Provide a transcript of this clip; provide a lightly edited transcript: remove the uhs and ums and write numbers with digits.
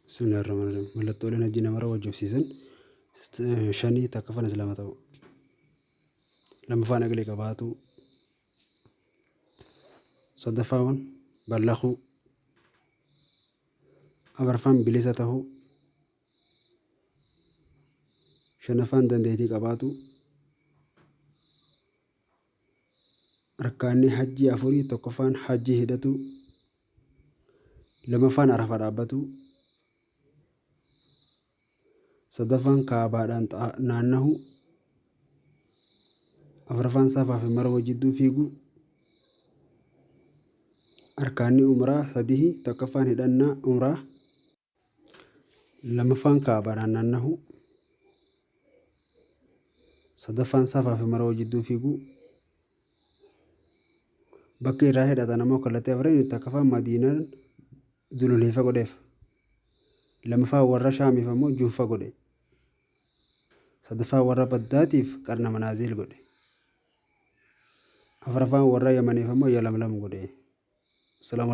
Bismillahirrahmanirrahiim. Mallattooleen hajji namarra wajjibsiisan shanii takkaffaan islaama ta'u. Lammaffaan aqlii qabaatu. Sadaffaan ballaquu. Afuraffaan bilisa ta'uu. Shanaffaan dandeettii qabaatu. Arkaanni hajjii afurii tokkoffaan hajjii hidhatu. Lamaffaan arafa dhaabbatu. Sadaffaan kaabaadhaan naannahu. Afuraffaan safaa fi marwa jidduu fiigu. Arkaanni umraa sadihi tokkoffaan hidhannaa umraa. Lamaffaan kaabaadhaan naannahu. Sadaffaan safaa fi marwa jidduu fiigu. Bakki irraa hidhatan ammoo kallattii afraniin takkaffaan Madiinaan Zulhuleeyfa godheef. Lamaffaa warra Shaamiif ammoo Juhfa godhe. Sadaffaa warra Baddaatiif Qarna Manaaziil godhe. Afuraffaan warra Yamaniif ammoo Yalamlam godhe. Assalaamu alaikum.